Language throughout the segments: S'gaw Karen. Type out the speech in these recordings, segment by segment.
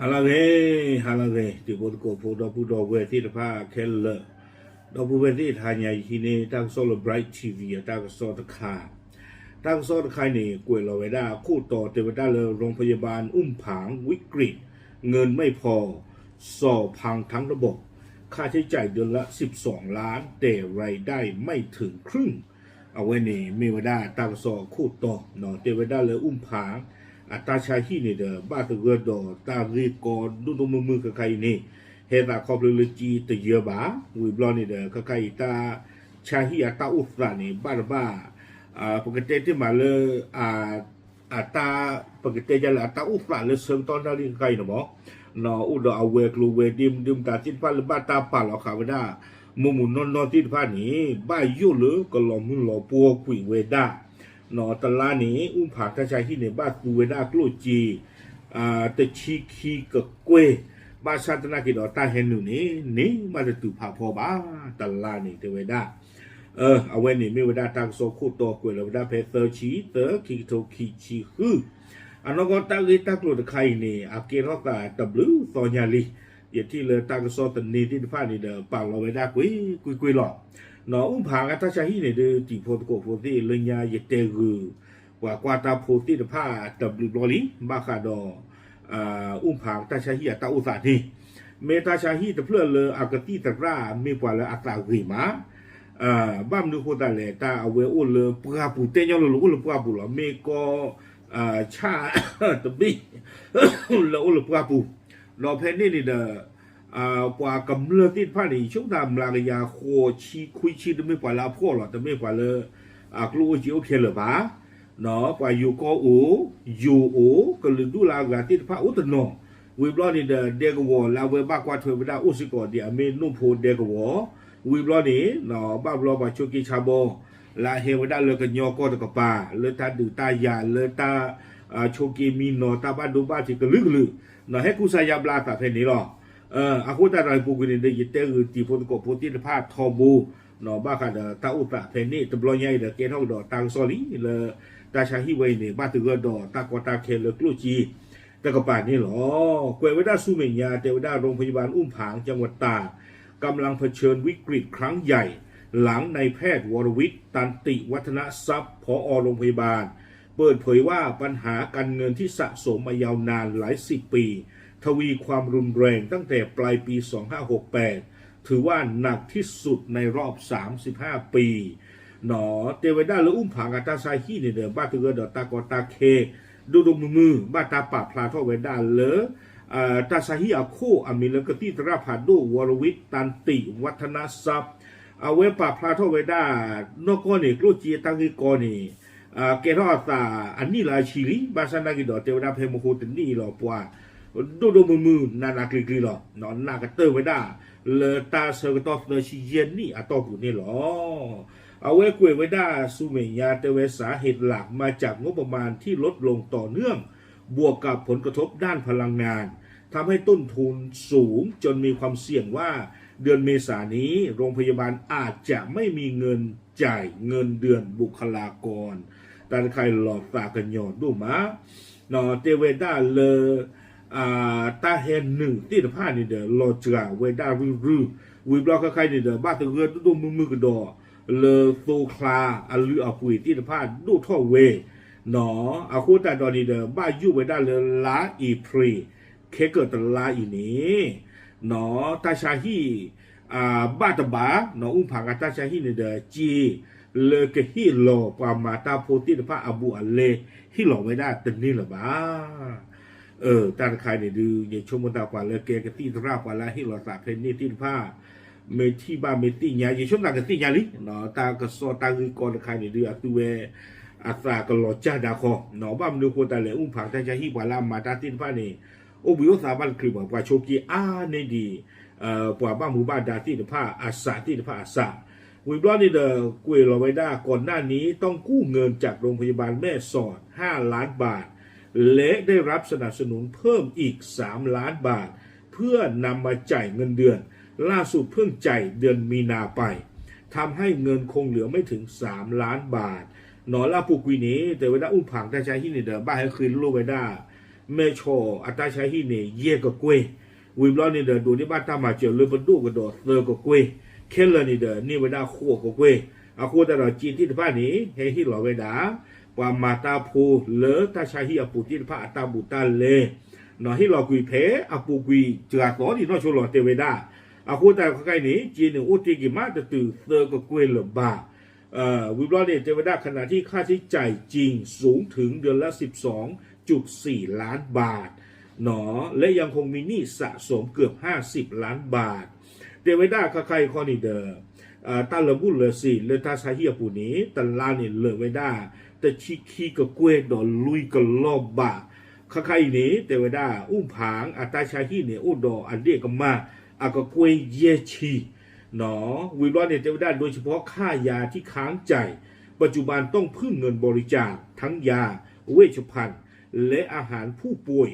ဟါလၢအဂ့ၤ, ဟါလၢအဂ့ၤ, တံၤဖိသကိးဖိ ဒီပုၢ်ဒီဝဲၢ်သ့ၣ်တဖၣ်ခဲလၢာ်, ဒီပုၢ်ဝဲၢ်သ့ၣ်တဟါညါ ယဟံးန့ၢ်တၢ်ကစီၣ်လၢ Bright T V အတၢ်ကစီၣ်တခါ, တၢ်ကစီၣ်တခါအံၤန့ၣ် ကွဲးလီၤဝဲဒၣ်အခိၣ်တီတဲဝဲဒၣ်လၢ โรงพยาบาลอุ้มผางวิกฤต เงินไม่พอ สอบพังทั้งระบบ ค่าใช้จ่ายเดือนละสิบสองล้าน แต่รายได้ไม่ถึงครึ่ง အဝဲန့ၣ်မ့ၢ်ဝဲဒၣ်တၢ်ကစီၣ်အခိၣ်တီ, တဲဝဲဒၣ်လၢ အူၣ်ဖၣ် အတၢ်ဆါဟံၣ်န့ၣ်ဒီး ဘၣ်သဂၢၢ်ဒီးတၢ်ဂ့ၢ်ကီဒိၣ်ဒိၣ်မုၢ်မုၢ်ခဲခါအံၤန့ၣ် ဟဲသးခီဖျိလၢကၠံတယၢဘၣ်. ဝံၤဘျီန့ၣ်ဒီး ခဲခါအံၤတၢ်ဆါဟံၣ်အတၢ်အိၣ်သးန့ၣ် ဘၣ်တဘၣ် ပကတဲတ့ၢ်မးလၢ အတၢ် ပကတဲဒ်လၢအတၢ်အိၣ်သးလၢဆၢကတီၢ်နၣ်ရံၣ်ခဲခါအံၤန့ၣ်မး, အိၣ်ဒီးအဝဲၤကျိၤဝဲၤဒ့မုၢ်ဒ့မုၢ်တၢ်သ့ၣ်တဖၣ်လၢဘၣ်တၢ်ပာ်လီၤဃာ်ဝဲဒၣ် မိၢ်မိၢ်နီၢ်နီၢ်သ့ၣ်တဖၣ်န့ၣ် ဘၣ်ယိၣ်လၢကလီၤမုၢ်လီၤပှီၢ်ကွံာ်ဝဲဒၣ်. တလါန့ၣ် အူၣ်ဖၣ်တၢ်ဆါဟံၣ်န့ၣ် ဘၣ်သူဝဲဒၣ်ကျိၣ်စ့ တဆံခံကကွဲၢ်, ဘၣ်ဆၣ်သနာ်က့ဒီးတၢ်ဟဲနုာ်န့ၣ် န့ၢ်ဘၣ်တတုၤဖးဖီဘၣ် တလါန့ၣ် တဲဝဲဒၣ်. အဝဲန့ၣ်မ့ၢ်ဝဲဒၣ်တၢ်ကစီၣ်ခိၣ်တီကွဲးလီၤဝဲဒၣ်ဖဲ သၢဆံသၢ ခံကထိခံဆံဃု. အနီၢ်ကီၢ်တၢ်ဂ့ၢ်တၢ်ကျိၤတခါအံၤန့ၣ် အကဲထီၣ်သးတဘျုးသီညါလံ. ယထံၣ်လၢတၢ်ကစီၣ်သန့သ့ၣ်တဖၣ်န့ၣ်ဒီး ပာ်လီၤဝဲဒၣ်ကွ့ၢ်ကွ့ၢ်ကွ့ၢ်လီၤ. အူၣ်ဖၣ်အတၢ်ဆါဟံၣ်န့ၣ်ဒီး တံၤဖိသကိးဖိသ့ၣ်လၢညါ ယတဲဂုာ် ပှၤကွၢ်တၢ်ဖိသ့ၣ်တဖၣ်တဘျုးဘျီလံ ဘၣ်ဃးဒီး အူၣ်ဖၣ်တၢ်ဆါဟံၣ်အတၢ်အိၣ်သးန့ၣ် မ့ၢ်တၢ်ဆါဟံၣ်တဖျၢၣ်လၢအကသံၣ်သရၣ်မ့ၢ်ပှၤလၢအသးဂ့ၤမး, ဘၣ်မနုၤအဃိသတးလဲၣ် တၢ်အဝဲအိၣ်လၢပှၢ်ပူၤ တဲညီလိၤလိၤအိၣ်လၢပှၢ်ပူၤလီၤ. မ့ၢ်ကီၢ်ဆၣ်တဘ့ၣ် လၢအိၣ်လၢပှၢ်ပူၤ, ဒီးဖဲန့ၣ်န့ၣ်ဒီး ပှၤကမျၢၢ်သ့ၣ်တဖၣ်န့ၣ် ယဆိကမိၣ်သးမျးကယၤဃိးဆံခွံဆံ တမ့ၢ်ပှၤလၢအဖှီၣ်လီၤ, တမ့ၢ်ပှၤလၢ အကျိၣ်အိၣ်စ့အိၣ်ခဲလၢာ်ဘၣ်. ပှၤယိၤကီၢ်အိၣ်, ယိၤအိၣ်, ကလုာ်ဒူၣ်လၢအဂၤသ့ၣ်တဖၣ်အိၣ်တနီၤ, ဝံၤဘျီန့ၣ်ဒီး ဒဲကဝီၤလၢအဝဲဘၣ်ကွၢ်ထွဲဝဲဒၣ်အိၣ်စ့ၢ်ကီးဒ်အမ့ၢ်နိၣ်ဖိဒဲကဝီၤ, ဝံၤဘျီန့ၣ် ဘၣ်ဘျီပှၤဆိးက့ဆါဘီ လၢအဟဲဝဲဒၣ်လၢကညီကီၢ်တကပၤ လၢတၢ်ဒုးတၢ်ယၤ လၢတၢ် ဆိးက့မံနီၤ တၢ်ဘၣ်ဒိဘၣ်ထံးကလုာ်ကလုာ်, ဟဲကူစါယါဘျါအသးဖဲန့ၣ်လီၤ. အဃိသတးဒီး ပူၤကွံာ်န့ၣ်ဒီး ယတဲဂုာ်တံၤဖိသကိးဖိသ့ၣ်တဖၣ်ထီဘိ ဘၣ်ဃးဒီးတၢ်အိၣ်သးဖဲန့ၣ် တဘျီညါအံၤဒီး ကဲထီၣ်ကဒီးတၢ်ကစီၣ်လံလၢ တၢ်ဆါဟံၣ်ဝဲအံၤန့ၣ် ဘၣ်သဂၢၢ်ဒီးတၢ်ကီတၢ်ခဲလၢကျိၣ်စ့တကပၤန့ၣ်လီၤ. ကွဲးဝဲဒၣ်ဆူမဲာ်ညါ တဲဝဲဒၣ် โรงพยาบาลอุ้มผางจังหวัดตาก กำลังเผชิญวิกฤตครั้งใหญ่ หลังนายแพทย์วรวิทย์ ตันติวัฒนทรัพย์ ผอโรงพยาบาล เปิดเผยว่าปัญหาการเงินที่สะสมมายาวนานหลายสิบปี ทวีความรุนแรงตั้งแต่ปลายปี สองห้าหกแปด ถือว่าหนักที่สุดในรอบสามสิบห้าปี တဲဝဲဒၣ်လၢ အူၣ်ဖၣ်အတၢ်ဆါဟံၣ်န့ၣ်ဒီး ဘၣ်သဂၢၢ်ဒီးတၢ်ကီတၢ်ခဲ ဒိၣ်ဒိၣ်မုၢ်မုၢ် ဘၣ်တၢ်ပာ်ဖျါထီၣ်ဝဲဒၣ်လၢ တၢ်ဆါဟံၣ်အခိၣ်အမံၤလၢကသံၣ်သရၣ်ဖးဒိၣ် ဝီရဝံၣ် တၢ်တံၣ် ဝးထနၣ်စပ်း အဝဲပာ်ဖျါထီၣ်ဝဲဒၣ် နီၢ်ကီၢ်န့ၣ် ကျိၣ်စ့တၢ်ဂ့ၢ်ကီန့ၣ် ကဲထီၣ်အသးအနံၣ်လၢအဆံလံ. ဘၣ်ဆၣ်နာ်က့ဒီး တဲဝဲဒၣ်ဖဲမဟိတနံၣ်အံၤလီၤ ပှၤ ဒိၣ်ဒိၣ်မုၢ်မုၢ် နးနးကျံၤကျံၤလီၤ. နးကတၢၢ်ဝဲဒၣ် လၢတၢ်ဆၢကတီၢ်သၢဆံယဲၢ်နံၣ်အတီၢ်ပူၤန့ၣ်လီၤ. အဝဲကွဲးဝဲဒၣ်ဆူမဲာ်ညါ တဲဝဲ สาเหตุหลักมาจากงบประมาณที่ลดลงต่อเนื่อง บวกกับผลกระทบด้านพลังงาน ทำให้ต้นทุนสูงจนมีความเสี่ยงว่าเดือนเมษายนนี้โรงพยาบาลอาจจะไม่มีเงินจ่ายเงินเดือนบุคลากร တၢ်တခါအံၤလီၤသးကညီၤဒိၣ်မး တဲဝဲဒၣ်လၢ တၢ်ဟဲနုာ်သ့ၣ်တဖၣ်န့ၣ်ဒီး လီၤစှၤဝဲဒၣ်ရုၢ်ရုၢ်, ဝံၤဘျီခဲခါအံၤန့ၣ်ဒီး ဘၣ်သဂၢၢ်ဒိၣ်ဒိၣ်မုၢ်မုၢ်ကဒီး လၢသိချါအလုၢ်အပှ့ၤသ့ၣ်တဖၣ်ဒိၣ်ထီၣ်ဝဲ အဃိသတးဒီးန့ၣ်ဒီး ဘၣ်ယိၣ်ဝဲဒၣ်လၢလါအ့ဖြ့ၣ် ခဲကၢၢ်တလါအံၤန့ၣ် တၢ်ဆါဟံၣ် ဘၣ်တဘၣ် အူၣ်ဖၣ်ကတၢ်ဆါဟံၣ်န့ၣ်ဒီး စ့လၢကဟ့ၣ်လီၤပှၤမၤတၢ်ဖိသ့ၣ်တဖၣ်အဘူးအလဲ ဟ့ၣ်လီၤဝဲဒၣ်တန့ၢ်လၢၤဘၣ်. တၢ်တခါန့ၣ်ဒုး ယဆိကမိၣ်သးပှၤလၢကဲကသံၣ်သရၣ် ပှၤလၢအဟ့ၣ်လီၤသးဖဲန့ၣ်သ့ၣ်တဖၣ် မ့ၢ်ထံၣ်ဘၣ်မ့ၢ်သ့ၣ်ညါ ယဆိကမိၣ်သးကသ့ၣ်ညါလံ တၢ်ကစီၣ်တၢ်ဂ့ၢ်ကီတခါန့ၣ်ဒုး အသုဝဲ အသးကလီၤစၢ်ဒၣ်ဃီ ဘၣ်မနုၤအဃိသတးလဲၣ် အူၣ်ဖၣ်တၢ်ဆါဟံၣ်ပှၤလၢအမၤတၢ်သ့ၣ်တဖၣ်န့ၣ် အိၣ်ဘှံးအိၣ်သါဘၣ်တချုးဘၣ် ပှၤဆိးက့အါန့ၢ်ဒံး ပှၤဘၣ်မူဘၣ်ဒါသ့ၣ်တဖၣ်အစးသ့ၣ်တဖၣ်အစး ဝံၤဘျီန့ၣ်ဒီး ကွဲးလီၤဝဲဒၣ် ก่อนหน้านี้ต้องกู้เงินจากโรงพยาบาลแม่สอด ห้าล้านบาท และได้รับสนับสนุนเพิ่มอีก สามล้านบาท เพื่อนำมาจ่ายเงินเดือน ล่าสุดเพิ่งจ่ายเดือนมีนาไป ทำให้เงินคงเหลือไม่ถึง สามล้านบาท နီၤလၢအပူၤကွံာ်န့ၣ် တဲဝဲဒၣ် အူၣ်ဖၣ်တၢ်ဆါဟံၣ်န့ၣ်ဒီး ဘၣ်ဟဲဃ့လိၢ်ဝဲဒၣ် မဲၢ်ဆီၣ်အတၢ်ဆါဟံၣ်န့ၣ် ယဲၢ်ကကွဲၢ်, ဝံၤဘျီန့ၣ်ဒီး ဒိးန့ၢ်ဘၣ်တၢ်မၤစၢၤလၢပဒိၣ်ကဒီးသၢကကွဲၢ်, ခဲလၢာ်န့ၣ်ဒီး န့ၢ်ဝဲဒၣ်ဃိးကကွဲၢ်, အဃိသတးဒီးစ့သ့ၣ်တဖၣ်န့ၣ် ဟဲဟ့ၣ်လီၤဝဲဒၣ် ပှၤမၤတၢ်ဖိလၢတၢ်ဆါဟံၣ်အပူၤသ့ၣ်တဖၣ်အတၢ်ဘူးတၢ်လဲ ဟ့ၣ်လီၤကွံာ်ဖဲအပူၤကွံာ်စှၤသီဒံးနီၢ်ဆိလီၤတဲဝဲဒၣ်, အဃိသတးခဲခါအံၤန့ၣ် စ့န့ၣ်အိၣ်တ့ၢ်က့ၤမးတတုၤသၢကကွဲၢ်လၢၤဘၣ် ဝံၤဘျီန့ၣ် တဲဝဲဒၣ် ขณะที่ค่าใช้จ่ายจริงสูงถึงเดือนละ สิบสองจุดสี่ล้านบาท และยังคงมีหนี้สะสมเกือบ ห้าสิบล้านบาท တဲဝဲဒၣ်ခါခါအံၤခီန့ၣ်ဒီး တၢ်လၢာ်ဘူၣ်လၢာ်စ့ၤလၢတၢ်ဆါဟံၣ်အပူၤန့ၣ် တလါန့ၣ်လၢာ်ဝဲဒၣ် တဆံခံကကွဲၢ်ဒီးလွံၢ်ကလီၢ်ဘး ခါခါအံၤန့ၣ် တဲဝဲဒၣ် အူၣ်ဖၣ်အတၢ်ဆါဟံၣ်န့ၣ် အိၣ်ဒီးအဒ့ၣ်ကမၢ် အကကွဲၢ်ယဲၢ်ဆံ ဝံၤဘျီန့ၣ် တဲဝဲဒၣ် โดยเฉพาะค่ายาที่ค้างจ่าย ปัจจุบันต้องพึ่งเงินบริจาคทั้งยาเวชภัณฑ์ และอาหารผู้ป่วย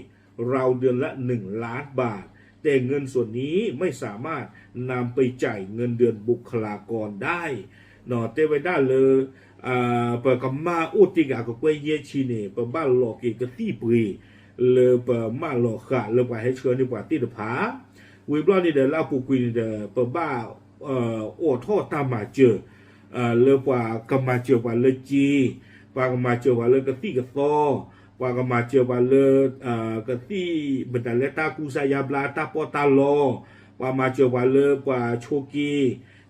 ราวเดือนละ หนึ่งล้านบาท แต่เงินส่วนนี้ไม่สามารถนำไปจ่ายเงินเดือนบุคลากรได้ တဲဝဲဒၣ်လၢ ပကမၢ်အိၣ်တ့ၢ်က့ၤအကကွဲၢ်ယဲၢ်ဆံန့ၣ် ပဘၣ်လီၤက့ၤကသံၣ်ပှ့ၤ လၢပမၢလီၤဃာ်လၢပှၤဟဲဆှၢန့ၢ်ပှၤသ့ၣ်တဖၣ် ဝံၤဘျီန့ၣ်ဒီးလၢအပူၤကွံာ်န့ၣ်ဒီး ပဘၣ်အိးထီၣ်တၢ်မၤစၢၤ လၢပှၤကမၤစၢၤပှၤလၢစ့, ပှၤကမၤစၢၤပှၤလၢကသံၣ်ကသီ, ပှၤကမၤစၢၤပှၤလၢ ကသံၣ်မတၤလၢတၢ်ကူစါယါဘျါတၢ်ပီးတၢ်လီ, ပှၤမၤစၢၤပှၤလၢပှၤဆိးက့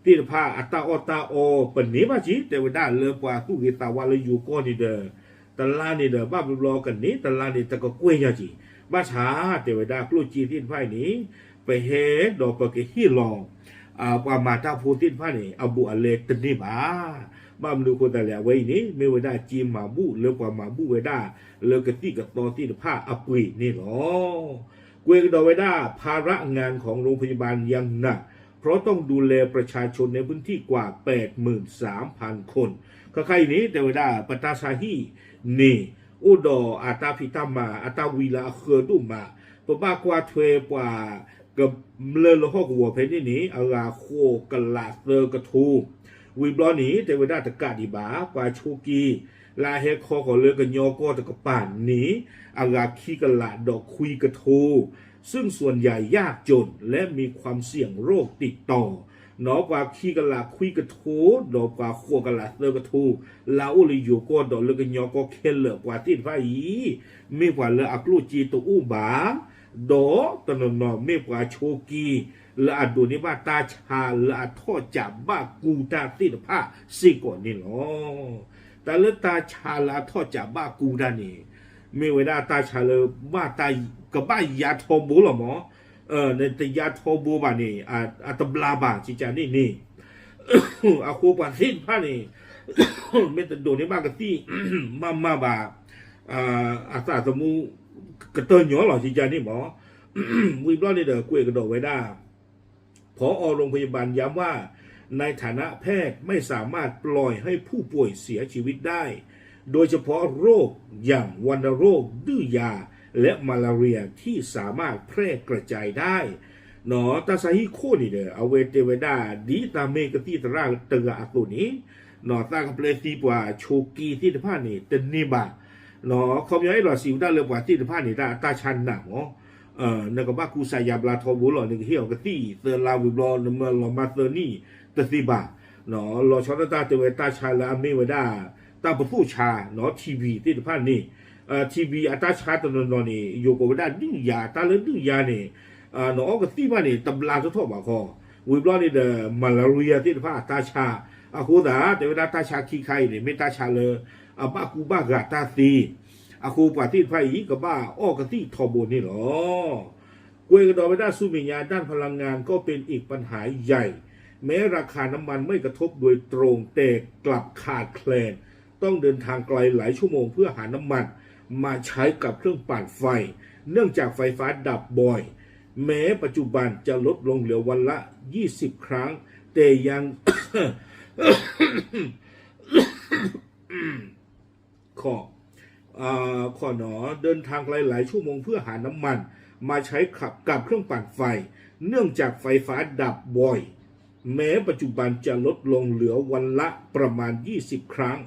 သ့ၣ်တဖၣ်အတၢ်အီၣ်တၢ်အီ ပန့ၢ်ဘၣ်က့ၤ တဲဝဲဒၣ်လၢပှၤသူၣ်ဂ့ၤသးဝါလၢယိၤကီၢ်န့ၣ်ဒီး တလါန့ၣ်ဒီး ဘၣ်ဘျီဘျီကန့ၢ် တလါန့ၣ် တကကွဲၢ်ညါက့ၤ ဘၣ်ဆၣ် တဲဝဲဒၣ်ကျိၣ်စ့သ့ၣ်တဖၣ်အံၤန့ၣ် ပဟဲဒီးပကဟ့ၣ်လီၤ ပှၤမၤတၢ်ဖိသ့ၣ်တဖၣ်န့ၣ် အဘူးအလဲတန့ၢ်ဘၣ်. ဘၣ်မနုၤအဃိသတးလဲၣ် အဝဲအံၤန့ၣ် မ့ၢ်ဝဲဒၣ်စ့မၤဘူၣ်လၢပှၤမၤဘူၣ်ဝဲဒၣ် လၢကသံၣ်ကသီသ့ၣ်တဖၣ်အပှ့ၤန့ၣ်လီၤ. ကွဲးကဒီးဝဲဒၣ် ภาระงานของโรงพยาบาลยังหนัก เพราะต้องดูแลประชาชนในพื้นที่กว่า แปดหมื่นสามพันคน ခါခါအံၤန့ၣ် တဲဝဲဒၣ် ပတၢ်ဆါဟံၣ်န့ၣ် အိၣ်ဒီးအတၢ်ဖံးတၢ်မၤ အတၢ်ဝံလၢအဃၢဒိၣ်မး, ပဘၣ်ကွၢ်ထွဲပှၤ ကမျၢၢ်လၢဟီၣ်ကဝီၤဖဲန့ၣ်န့ၣ် အဂၤဃိးကလးသၢကထိ ဝံၤဘျီန့ၣ် တဲဝဲဒၣ်တကးဒံးဘၣ် ပှၤဆိးက့ လၢအဟဲခီဃီၤလၢကညီကီၢ်တကပၤန့ၣ် အဂၤခံကလးဒီးခွံကထိ ซึ่งส่วนใหญ่ยากจนและมีความเสี่ยงโรคติดต่อ ပှၤခံကလးခွံကထိ ဒီးပှၤဃိးကလးသၢကထိ လၢအအိၣ်လၢယိၤကီၢ်ဒီးလၢကညီကီၢ်ခဲလၢာ်ပှၤသ့ၣ်တဖၣ်အံၤ မ့ၢ်ပှၤလၢအကျိၣ်စ့တအိၣ်ဘၣ် ဒီးတနီၤနီၤမ့ၢ်ပှၤဆိးက့ လၢအဒိးန့ၢ်ဘၣ်တၢ်ဆါလၢအထီၣ်စးဘၣ်ကူတၢ်သ့ၣ်တဖၣ်စ့ၢ်ကီးန့ၣ်လီၤ. တၢ်လၢတၢ်ဆါလၢအထီၣ်စးဘၣ်ကူတၢ်န့ၣ် မ့ၢ်ဝဲဒၣ်တၢ်ဆါလၢ ကဘၣ်ယါထီဘိလီၤမး, နတယါထီဘိဘၣ်န့ၣ် အတဘျါဘၣ် ကကန့ၣ်န့ၣ် အဃိပှၤသ့ၣ်တဖၣ်န့ၣ် မ့ၢ်တဒိးန့ၢ်ဘၣ်ကသံၣ် မၤမၤဘၣ် အသးသမူ ကတၢၢ်ညီလီၤ ကကန့ၣ်မး, ဝံၤဘျီန့ၣ်ဒီးကွဲးကဒီးဝဲဒၣ် ผอ.โรงพยาบาลย้ำว่าในฐานะแพทย์ไม่สามารถปล่อยให้ผู้ป่วยเสียชีวิตได้ โดยเฉพาะโรคอย่างวัณโรค ดื้อยา และมาลาเรียที่สามารถแพร่กระจายได้ တၢ်ဆါဟံၣ်ခိၣ်န့ၣ်ဒီး အဝဲတဲဝဲဒၣ် ဒ်တၢ်မ့ၢ်ကသံၣ်သရၣ်တဂၤအသိးန့ၣ် သးကပျဲသံပှၤဆိးက့သ့ၣ်တဖၣ်န့ၣ် တန့ၢ်ဘၣ် ခီပညီအဲၣ်ဒိးစံးဝဲဒၣ်လၢပှၤသ့ၣ်တဖၣ်န့ၣ် တၢ်တၢ်ဆါနးမး, နကဘၣ်ကူစါယါဘျါထီဘိလီၤ နကဟ့ၣ်အီၤကသံၣ်သၢလါဝံၤဘျီ နမၢလီၤမၢ်သၢနံၣ်တသ့ဘၣ်, လီၤဆီဒၣ်တၢ်တဲဝဲတၢ်ဆါလၢအမ့ၢ်ဝဲဒၣ် တၢ်ပသိၣ်ဆါ ထံၣ်ဘံၣ်သ့ၣ်တဖၣ်န့ၣ်, ထံၣ်ဘံၣ် အတၢ်ဆါတနီၤနီၤန့ၣ် ယိၤကိးဝဲဒၣ်ဒုၣ်ယၤ တၢ်လၢဒုၣ်ယၤန့ၣ် နအီၣ်ကသံၣ်ဘၣ်န့ၣ် တဘျါတထီၣ်ဘၣ်ခီ, ဝံၤဘျီန့ၣ်ဒီး malaria သ့ၣ်တဖၣ်အတၢ်ဆါ, အဃိသတး တဲဝဲဒၣ်တၢ်ဆါခံခါအံၤန့ၣ် မ့ၢ်တၢ်ဆါလၢ အဘၣ်ကူဘၣ်ဂာ်တၢ်သ့, အဃိပှၤသ့ၣ်တဖၣ်အံၤ ကဘၣ်အီၣ်ကသံၣ်ထီဘိန့ၣ်လီၤ. ကွဲးကဒီးဝဲဒၣ်ဆူမဲာ်ညါ ด้านพลังงานก็เป็นอีกปัญหาใหญ่ แม้ราคาน้ำมันไม่กระทบโดยตรงแต่กลับขาดแคลน ต้องเดินทางไกลหลายชั่วโมงเพื่อหาน้ำมันมาใช้กับเครื่องปั่นไฟ เนื่องจากไฟฟ้าดับบ่อย แม้ปัจจุบันจะลดลงเหลือวันละ ยี่สิบ ครั้ง แต่ยัง ขอ เอ่อ ขอหนอ เดินทางไกลหลายชั่วโมงเพื่อหาน้ำมันมาใช้ขับกับเครื่องปั่นไฟ เนื่องจากไฟฟ้าดับบ่อย แม้ปัจจุบันจะลดลงเหลือวันละประมาณ ยี่สิบ ครั้ง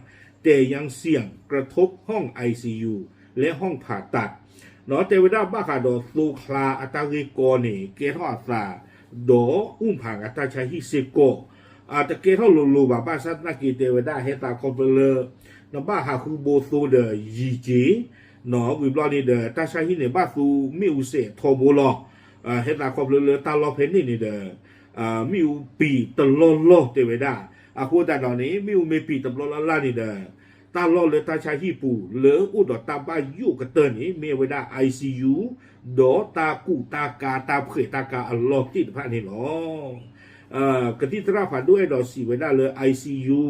แต่ยังเสี่ยงกระทบห้อง ไอซียู และห้องผ่าตัด တဲဝဲဒၣ်ဘၣ်ဃးဒီးသိချါအတၢ်ဂ့ၢ်ကီန့ၣ် ကဲထီၣ်အသး ဒီးအူၣ်ဖၣ်အတၢ်ဆါဟံၣ်စ့ၢ်ကီး တကဲထီၣ်လိၤလိၤဘၣ် ဘၣ်ဆၣ်သနာ်က့ တဲဝဲဒၣ်ဟဲသးခီဖျိလၢ နဘၣ်ဟးဃုဘိသိဒီးယံၤက့ၤ ဝံၤဘျီန့ၣ်ဒီး တၢ်ဆါဟံၣ်န့ၣ် ဘၣ်သူမ့ၣ်အူစဲးထီဘိလီၤ. ဟဲသးခီဖျိလၢတၢ်လီၢ်ဖဲန့ၣ်န့ၣ်ဒီး မ့ၣ်အူပံာ်တလီၢ်လီၢ်တဲဝဲဒၣ်. အဃိသတးဒီးန့ၣ် မ့ၣ်အူမ့ၢ်ပံာ်တဘျီလၢ်လၢ်န့ၣ်ဒီး တၢ်လီၢ်လၢတၢ်ဆါဟံၣ်ပူၤ လၢအိၣ်ဒီးတၢ်ဘၣ်ယိၣ်ကတၢၢ်န့ၣ် မ့ၢ်ဝဲဒၣ် I C U ဒီးတၢ်ကူၣ်တၢ်ကၤတၢ်ဖှဲးတၢ်ကၤအလီၢ်သ့ၣ်တဖၣ်န့ၣ်လီၤ. ကသံၣ်သရၣ်ဖးဒိၣ်အဲၣ်ဒိးစံးဝဲဒၣ်လၢ I C U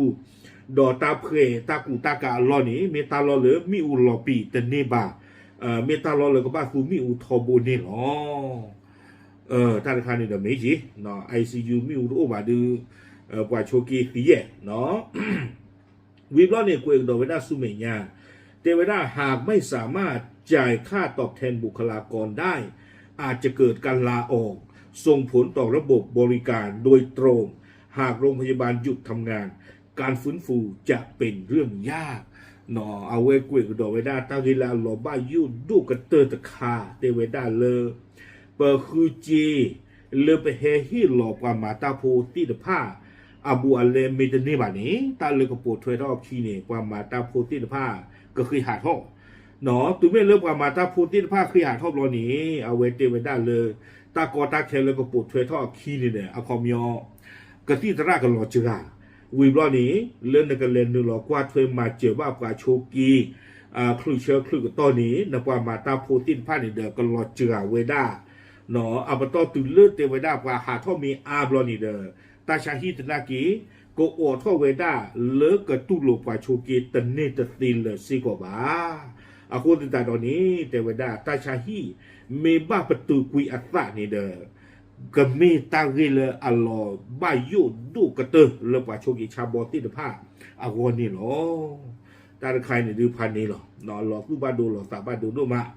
ဒီးတၢ်ဖှဲးတၢ်ကူၣ်တၢ်ကၤအလီၢ်န့ၣ် မ့ၢ်တၢ်လီၢ်လၢမ့ၣ်အူလီၤပံာ်တန့ၢ်ဘၣ်, မ့ၢ်တၢ်လီၢ်လၢကဘၣ်သူမ့ၣ်အူထီဘိန့ၣ်လီၤ. တၢ်တခါန့ၣ်ဒီးမ့ၢ်က့ၤ I C U မ့ၣ်အူတအိၣ်ဘၣ်ဒီး ပှၤဆိးက့သံယဲၢ် ဝံၤဘျီန့ၣ် ကွဲးကဒီးဝဲဒၣ်ဆူမဲာ်ညါ တဲဝဲဒၣ် หากไม่สามารถจ่ายค่าตอบแทนบุคลากรได้ อาจจะเกิดการลาออก ส่งผลต่อระบบบริการโดยตรง หากโรงพยาบาลหยุดทำงาน การฟื้นฟูจะเป็นเรื่องยาก အဝဲကွဲးကဒီးဝဲဒၣ် တၢ်ဂ့ၢ်လၢအလီၤဘၣ်ယိၣ်ဒိၣ်ကတၢၢ်တခါ တဲဝဲဒၣ်လၢ ပဃုစ့ လၢပဟဲဟ့ၣ်လီၤပှၤမၤတၢ်ဖိသ့ၣ်တဖၣ် အဘူးအလဲမ့ၢ်တန့ၢ်ဘၣ်န့ၣ် တၢ်လၢကပိာ်ထွဲထီၣ်အခံန့ၣ် ပှၤမၤတၢ်ဖိသ့ၣ်တဖၣ် ကဃ့ဟးထီၣ် တုၤမ့ၢ်လၢပှၤမၤတၢ်ဖိသ့ၣ်တဖၣ်ဃ့ဟးထီၣ်ဘျီန့ၣ် အဝဲတဲဝဲဒၣ်လၢ တၢ်ကီတၢ်ခဲလၢကပိာ်ထွဲထီၣ်အခံန့ၣ်ဒီး အခီပညီ ကသံၣ်သရၣ်ကလီၤစှၤ ဝံၤဘျီန့ၣ် လၢနကလဲၤနုာ်လီၤကွၢ်ထွဲမၤစၢၤဘၣ်ပှၤဆိးက့ ချုးဆၢချုးကတီၢ်န့ၣ် နပှၤမၤတၢ်ဖိသ့ၣ်တဖၣ်န့ၣ်ဒီး ကလီၤစှၤဝဲဒၣ် အပတီၢ်တုၤလၢတဲဝဲဒၣ်ပှၤဟးထီၣ်မ့ၢ်အါဘျီန့ၣ်ဒီး တၢ်ဆါဟံၣ်သနာ်က့ ကအိးထီၣ်ဝဲဒၣ်လၢကတူၢ်လိာ်ပှၤဆိးက့တန့ၢ်တသ့လၢၤစ့ၢ်ကီးဘၣ်. အဃိသတးဒီးန့ၣ် တဲဝဲဒၣ်တၢ်ဆါဟံၣ် မ့ၢ်ဘၣ်ပတုာ်ကွံာ်အသးန့ၣ်ဒီး ကမ့ၢ်တၢ်ဂ့ၢ်လၢအလီၤဘၣ်ယိၣ်ဒိၣ်ကတၢၢ်လၢပှၤဆိးက့ဆါဘီသ့ၣ်တဖၣ်အဂီၢ်န့ၣ်လီၤ. တၢ်တခါအံၤန့ၣ်ဒုးဖးန့ၣ်လီၤ. လီၤသူၣ်ဘၣ်ဒိလီၤသးဘၣ်ဒိဒိၣ်မး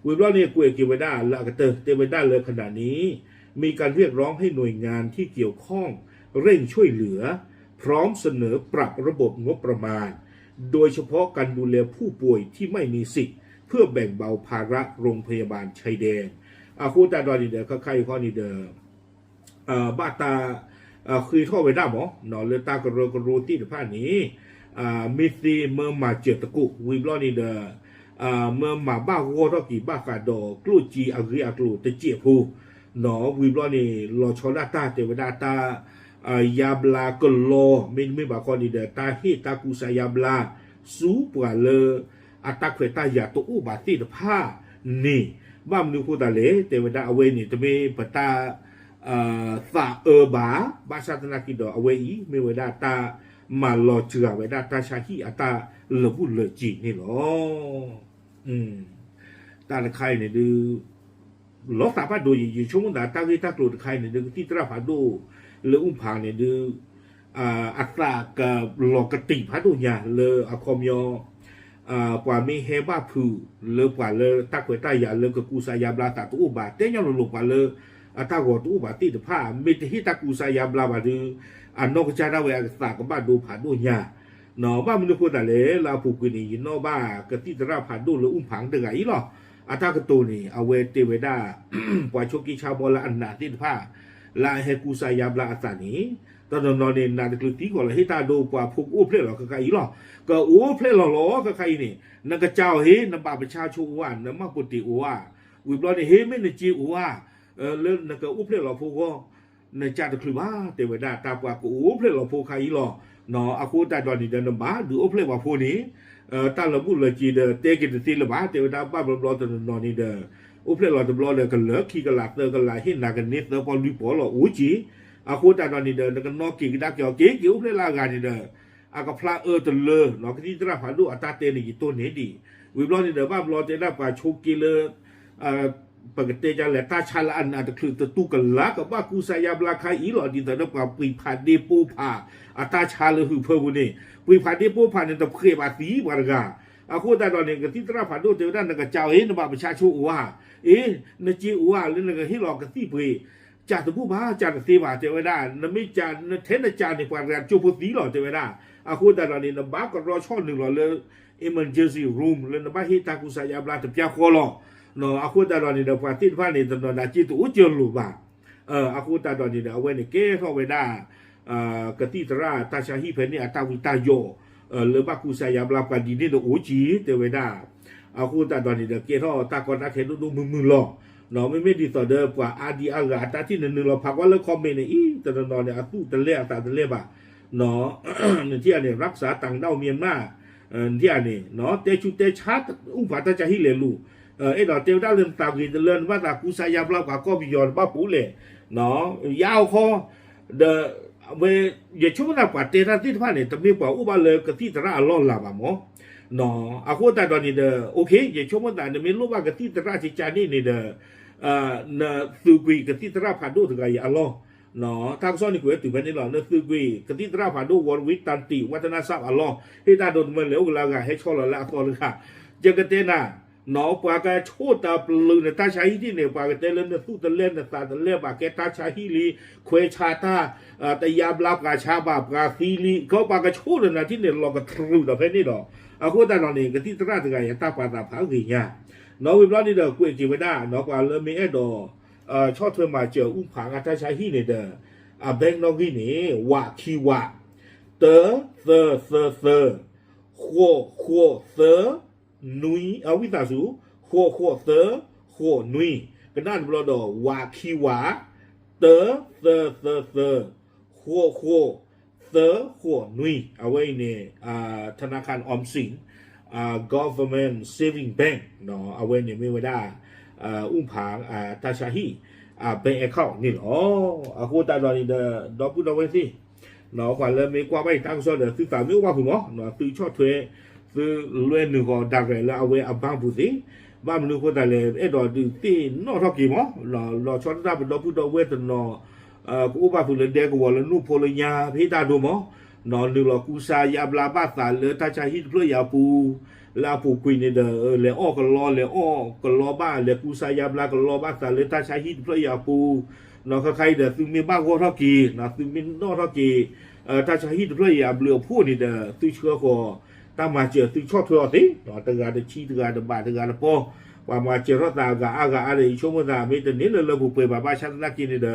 ဝံၤဘျီန့ၣ် ကွဲးက့ၤဝဲဒၣ်လၢအကတၢၢ် တဲဝဲဒၣ်လၢ ขณะนี้ มีการเรียกร้องให้หน่วยงานที่เกี่ยวข้องเร่งช่วยเหลือ พร้อมเสนอปรับระบบงบประมาณ โดยเฉพาะการดูแลผู้ป่วยที่ไม่มีสิทธิ์ เพื่อแบ่งเบาภาระโรงพยาบาลชายแดน အဃိသတးဒီးန့ၣ်ဒီး ခဲခါအံၤခီန့ၣ်ဒီး ဘၣ်တၢ်ဃ့ထီၣ်ဝဲဒၣ်မး လၢတၢ်ကရၢကရိသ့ၣ်တဖၣ်န့ၣ် မ့ၢ်သ့မၢမၤစၢၤသကိး ဝံၤဘျီန့ၣ်ဒီး မၢမၤဘၣ်ဂီၢ်ထီၣ်က့ၤဘၣ်ဃးဒီးကျိၣ်စ့အဂ့ၢ်အကျိၤတစဲးဖိ ဝံၤဘျီန့ၣ် လီၤဆီဒၣ်တၢ်တဲဝဲဒၣ်တၢ် ယါဘျါကလီ မ့တမ့ၢ်ဘၣ်ခီန့ၣ်ဒီး တၢ်ဟ့ၣ်တၢ်ကူစါယါဘျါ ဆူပှၤလၢ အတၢ်ခွဲးတၢ်ယာ်တအိၣ်ဘၣ်သ့ၣ်တဖၣ်န့ၣ် ဘၣ်မနုၤအဃိသတးလဲၣ် တဲဝဲဒၣ်အဝဲန့ၣ် တမ့ၢ်ပတၢ် သးအၢဘၣ်, ဘၣ်ဆၣ်သနာ်က့ဒီး အဝဲအံၤ မ့ၢ်ဝဲဒၣ်တၢ်မၤလီၤစှၤဝဲဒၣ်တၢ်ဆါဟံၣ်အတၢ်လၢာ်ဘူၣ်လၢာ်စ့ၤန့ၣ်လီၤ. တၢ်တခါအံၤန့ၣ်ဒုး လီၤသးဘၣ်ဒိယံၤ ယဆိကမိၣ်သးတၢ်ဂ့ၢ်တၢ်ကျိၤတခါအံၤန့ၣ်ဒုး ကသံၣ်သရၣ်ဖးဒိၣ်လၢအူၣ်ဖးန့ၣ်ဒုး အသးကလီၤကတံာ်ဖးဒိၣ်ညါလၢအခီပညီ ပှၤမ့ၢ်ဟဲဘၣ်ဖုးလၢပှၤလၢတၢ်ခွဲးတၢ်ယာ်လၢကကူစါယါဘျါသးတအိၣ်ဘၣ် တဲညီလိၤလိၤပှၤလၢအတၢ်ဂီၤတအိၣ်ဘၣ်သ့ၣ်တဖၣ် မ့ၢ်တဟ့ၣ်တၢ်ကူစါယါဘျါဘၣ်ဒီး အနီၢ်ကစၢ်ဒၣ်ဝဲအသးကဘၣ်ဒိဖးဒိၣ်ညါ ဘၣ်မနုၤအဃိသတးလဲၣ် လၢအပူၤကွံာ်န့ၣ် ယနီၣ်ဘၣ်ကသံၣ်သရၣ်ဖးဒိၣ်လၢအူၣ်ဖးတဂၤအံၤလီၤ. အတၢ်ကတိၤန့ၣ် အဝဲတဲဝဲဒၣ် ပှၤဆိးက့ဆါဘီလၢအနာ်သ့ၣ်တဖၣ် လၢအဟဲကူစါယါဘျါအသးန့ၣ် တနီၤနီၤန့ၣ် နာ်တချုးသံကွၢ်လီၤ ဟ့ၣ်တၢ်ဒိပှၤဖိကအိၣ်ဖျဲၣ်လီၤခဲခါအံၤလီၤ. ကအိၣ်ဖျဲၣ်လီၤလီၤခဲခါအံၤန့ၣ် နကစၢ်အီၤဟ့ၣ် နဘၣ်ပဆါဆိအိၣ်ဧါ နမၢ်ပတ့ၤအိၣ်ဧါ ဝံၤဘျီန့ၣ် ဟ့ၣ်မ့ၢ်နစ့အိၣ်ဧါ လၢနကအိၣ်ဖျဲၣ်လီၤဖိဂီၢ် နကစၢ်တချုးဘၣ် တဲဝဲဒၣ်တၢ်ပှၤကအိၣ်ဖျဲၣ်လီၤဖိခါအံၤလီၤ. အဃိသတးဒီးန့ၣ်ဒီး နဘၣ်ဒုးအိၣ်ဖျဲၣ်ပှၤဖိန့ၣ် တၢ်လၢာ်ဘူၣ်လၢာ်စ့ၤဒီး တဲက့ၤတသ့လၢၤဘၣ် တဲဝဲဒၣ်ဘၣ်ဘျီဘျီတနီၤနီၤန့ၣ်ဒီး အိၣ်ဖျဲၣ်လီၤတဘျီဒီး ကလၢာ်ခံကလးသၢကလး ဟ့ၣ်နၤကန့ၢ်သၢပီလွံၢ်ပီလီၤအိၣ်က့ၤ. အဃိသတးဒီးန့ၣ်ဒီး နကနီၣ်က့ၤကဒါက့ၤအီၤ က့ၤက့ၤအိၣ်ဖျဲၣ်လၢအဂၤန့ၣ်ဒီး အကဖျါအၢတလၢ ကသံၣ်သရၣ်ဖးဒိၣ်အတၢ်တဲန့ၣ် ယတိၢ်န့ၢ်ဒံး ဝံၤဘျီန့ၣ်ဒီး ဘၣ်ဘျီတဲဒၣ်ပှၤဆိးက့လၢ ပကတဲဒ်လဲၣ် တၢ်ဆါလၢအနာ်တချုးတတူၢ်ကလာ် ကဘၣ်ကူစါယါဘျါခါအံၤလီၤ. ဒ်သိးဒီးပှၤပှ့ၤဖးဒ့ပိၢ်ဖး အတၢ်ဆါလၢဟုးဖၢပူၤန့ၣ် ပှ့ၤဖးဒ့ပိၢ်ဖးန့ၣ် တဖှဲးဘၣ်သံပှၤတဂၤ. အဃိသတးဒီးန့ၣ် ကသံၣ်သရၣ်ဖးဒိၣ်တဲဝဲဒၣ် နကစၢ်အီၤ နဘၣ်ပဆါဆိအိၣ်ဧါ အ့ နစ့အိၣ်ဧါ လၢနကဟ့ၣ်လီၤကသံၣ်ပှ့ၤ ကၢ်တဘူၣ်ဘၣ် ကၢ်တသ့ဘၣ် တဲဝဲဒၣ် နမ့ၢ်ကၢ် နထဲနကၢ်န့ၣ် ပှၤတဂၤကၠိဖိသံလီၤ တဲဝဲဒၣ်. အဃိသတးဒီးန့ၣ် နဘၣ်ကရီဆီၣ်နုာ်လီၤလၢ emergency room လၢနဘၣ်ဟ့ၣ်တၢ်ကူစါယါဘျါတပျၢ်ဃီလီၤ. အဃိသတးဒီးန့ၣ်ဒီး ပှၤသ့ၣ်တဖၣ်န့ၣ် တနီၤဒၣ်က့တအိၣ်စၢၤလိာ်ဘၣ်. အဃိသတးဒီးန့ၣ်ဒီး အဝဲန့ၣ်ကဲထီၣ်ဝဲဒၣ် ကသံၣ်သရၣ်တၢ်ဆါဟံၣ်ဖဲန့ၣ်အတၢ်ဝံတၢ်ယိး လၢဘၣ်ကူစါယါဘျါပှၤဒ်န့ၣ်ဒီးအိၣ်ကံ တဲဝဲဒၣ်. အဃိသတးဒီးန့ၣ်ဒီး ကဲထီၣ်တၢ်ကီတၢ်ခဲဒိၣ်ဒိၣ်မုၢ်မုၢ်လီၤ. မ့မ့ၢ်ဒ်သိးဒီးပှၤအါဒံအါဂၤအတၢ်ထံၣ်န့ၣ် နုာ်လီၤဖးကွၢ်လၢ comment န့ၣ်အံၤ တနီၤနီၤန့ၣ် အသူၣ်တလဲအသးတလဲဘၣ် နထံၣ်ဧါန့ၣ် ရၢၣ်စၢတၢ်ကနၣ်မံၤမး နထံၣ်ဧါန့ၣ် တဲဆူတဲဆါ အူဖးတၢ်ဆါဟံၣ်လဲၤလူၤ အဲၣ်ဒိးတဲဝဲဒၣ်လၢနသးဂ့ၤတလၢ နဘၣ်သးကူစါယါဘျါပှၤကီၢ်ပယီၤ နဘၣ်ပူၤလဲၣ် ယါအီၤခီ ဒီး ဝဲ ယဆိကမိၣ်သးပှၤတဲတၢ်သ့ၣ်တဖၣ်န့ၣ် တမ့ၢ်ပှၤအိၣ်ဘၣ်လၢကသံၣ်သရၣ်အလီၢ်လၤဘၣ်မး. အဃိသတးဒီးန့ၣ်ဒီး okay ယဆိကမိၣ်သး နမ့ၢ်လိၣ်ဘၣ်ကသံၣ်သရၣ်ကကန့ၣ်န့ၣ်ဒီး နသုးကွံာ်ကသံၣ်သရၣ်ဖးဒိၣ်တဂၤအံၤအလီၢ် တၢ်ကစီၣ်န့ၣ်ကွဲးတုၤဖဲန့ၣ်လီၤ. နသုးကွံာ်ကသံၣ်သရၣ်ဖးဒိၣ် ဝီဝံတၢတံး ဝဲတနၢ်စၢ်အလီၢ် ဟ့ၣ်တၢ်ဒိးတမၢလဲၤအိၣ်ကလၢအဂၤ ဟဲဆီလီၤလၢအသီတဂၤ ယကတဲနၤ ပှၤကဆိၣ်တၢ်ပျုၤနတၢ်ဆါဟံၣ်ထံၣ်န့ၣ် ပှၤကတဲလၢနသူၣ်တလဲနသးတလဲဘၣ် ကဲတၢ်ဆါဟံၣ်လံ ခွဲးဆါတၢ် တယါဘျါပှၤဆါဘၣ် ပှၤသံလံ ကီပှၤကဆိၣ်နနၤထံၣ်န့ၣ် လီၤကတြူာ်ဒီးဖဲန့ၣ်ဒီး အဃိသတးဒီးန့ၣ် ကသံၣ်သရၣ်တဂၤအံၤ တၢ်ပာ်သးဖးဂ့ၤညါ နီၢ်ဝံၤဘျီန့ၣ်ဒီး ကွဲးက့ၤဝဲဒၣ် ပှၤလၢမ့ၢ်အဲၣ်ဒိး ဆီၣ်ထွဲမၤစၢၤအူဖးအတၢ်ဆါဟံၣ်န့ၣ်ဒီး အ bank နီၣ်ဂံၢ်န့ၣ် ဝးခံဝး တၢ သၢ သၢ သၢ ဃိး ဃိး သၢ နွံ အဝံသးစူၤ ဃိး ဃိး သၢ ဃိး နွံ ကနၣ်တဘျီဒီး ဝးခံဝး တၢ သၢ သၢ သၢ ဃိး ဃိး သၢ ဃိး နွံ အဝဲအံၤန့ၣ် ธนาคารออมสิน Government Saving Bank အဝဲန့ၣ်မ့ၢ်ဝဲဒၣ် အူဖး တၢ်ဆါဟံၣ် bank account န့ၣ်လီၤ. အဃိသတးဒီးန့ၣ်ဒီး ဒီပုၢ်ဒီဝဲၢ်သ့ၣ် ပှၤလၢမ့ၢ်ကွၢ်ဘၣ်ယတၢ်ကစီၣ်ဒီး သုသးမ့ၢ်အိၣ်ဘၣ်ဖုးမး သုဆီၣ်ထွဲ သုလွဲနုာ်ဂီၤဒၣ်ရဲၣ်လၢအဝဲအ bank ပူၤသ့ ဘၣ်မနုၤအဃိသတးလဲၣ် အဲၣ်ဒိးဒုးသ့ၣ်နီၣ်ထီၣ်က့ၤမး လီၤဆီဒၣ်တၢ်ပဒီပုၢ်ဒီဝဲၢ်တနီၤ ကအိၣ်ဘၣ်ဖုးလၢဒဲကဝီၤလၢနူၢ်ဖိလၢညါ ဖဲတၢ်ဒိၣ်မး နုာ်လီၤကူစါယါဘျါဘၣ်သးလၢတၢ်ဆါဟံၣ်တဖျၢၣ်အံၤအပူၤ လၢအပူၤကွံာ်န့ၣ်ဒီး လဲၤအီၣ်ကလီ လဲၤအီၣ်ကလီဘၣ် လဲၤကူစါယါဘျါကလီဘၣ်သးလၢတၢ်ဆါဟံၣ်တဖျၢၣ်အံၤအပူၤ နီၢ်ခါခါအံၤဒီး သုမ့ၢ်ဘၣ်ဂီၢ်ထီၣ်က့ၤ သုမ့ၢ်နီၣ်ထီၣ်က့ၤ တၢ်ဆါဟံၣ်တဖျၢၣ်အံၤအဘျုးအဖှိၣ်န့ၣ်ဒီး သုဆှၢဃီၤ တၢ်မၤစၢၤသုဆီၣ်ထွဲအီၤသ့ တဂၤတဆံတဂၤတဘးတဂၤတပီၢ် ပှၤမၤစၢၤထီၣ်သးအဂၤအါဂၤအါဒီး ယဆိကမိၣ်သးမ့ၢ်တန့ၢ်လၢလၢပှဲၤပှဲၤဘၣ် ဘၣ်ဆၣ်သနာ်က့န့ၣ်ဒီး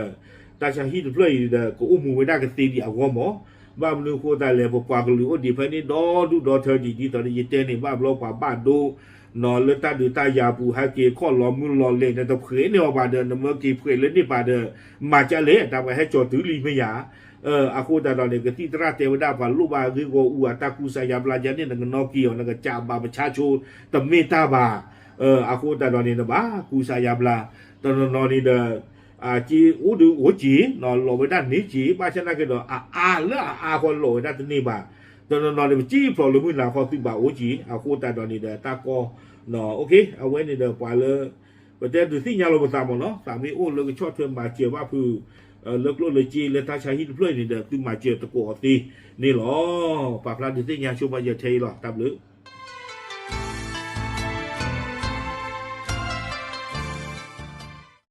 တၢ်ဆါဟံၣ်တဖျၢၣ်အံၤဒီး ကအိၣ်မူဝဲဒၣ်ကသ့ဒံးအဂီၢ်မး ဘၣ်မနုၤအဃိသတးလဲၣ် ပပှၤကလုာ်အိၣ်ဒံးဖဲန့ၣ်ဒီဒူၣ်ဒီထၢဒံး ဒ်သိးဒီးယတဲန့ၣ် ဘၣ်ဘျီပှၤဘၣ်ဒိ နီၢ်လၢတၢ်ဒုးတၢ်ယၤပူၤ ဟဲက့ၤခီၣ်လီၤမုၢ်လီၤလဲၣ် နတဖှဲးန့ၢ်အီၤဘၣ်ဒီး နမၢက့ၤဖှဲးလၢန့ၣ်ပၤဒီး မၤကလဲၣ် တၢ်ပှၤဟဲကၠီၤတုၤလံမ့ၢ်ယၤ အဃိသတးဒီးန့ၣ် ကသံၣ်သရၣ်တဲဝဲဒၣ် ပှၤလိၣ်ဘၣ်ဂ့ၢ်ဂီၢ်အူအတၢ်ကူစါယါဘျါယါန့ၣ် နကနီၣ်က့ၤအီၤ နကစးဘၣ်ပဆါဆိ တမ့ၢ်တၢ်ဘၣ် အဃိသတးဒီးန့ၣ် နဘၣ်ကူစါယါဘျါ တနီၤနီၤန့ၣ်ဒီး က့အိၣ်ဒုးအိၣ်က့ၤ လီၤဝဲဒၣ်န့ၢ်က့ၤ ဘၣ်ဆၣ်သနာ်က့ဒီး အအါလၢအအါဃီလီၤဝဲဒၣ်တန့ၢ်ဘၣ် တနီၤနီၤန့ၣ် ပစံၣ်ဖျိးလၢမုၢ်နၤဃီသုဘၣ်အိၣ်က့ၤ အဃိသတးဒီးန့ၣ်ဒီး တၢ်ကီ အဝဲန့ၣ်ဒီးပှၤလၢ ပတဲဒုးသ့ၣ်ညါလီၤပသးမးနီၤ သးမ့ၢ်အိၣ်လၢကဆီၣ်ထွဲမၤစၢၤဘၣ်ဖုး လၢကျိၣ်လၢစ့လၢတၢ်ဆါဟံၣ်တဖျၢၣ်အံၤန့ၣ်ဒီး သုမၤစၢၤသကိးအီၤသ့န့ၣ်လီၤ. ပာ်ဖျါဒုးသ့ၣ်ညါဆိပာ်စၢၤထဲအံၤလီၤ တၢ်ဘျုး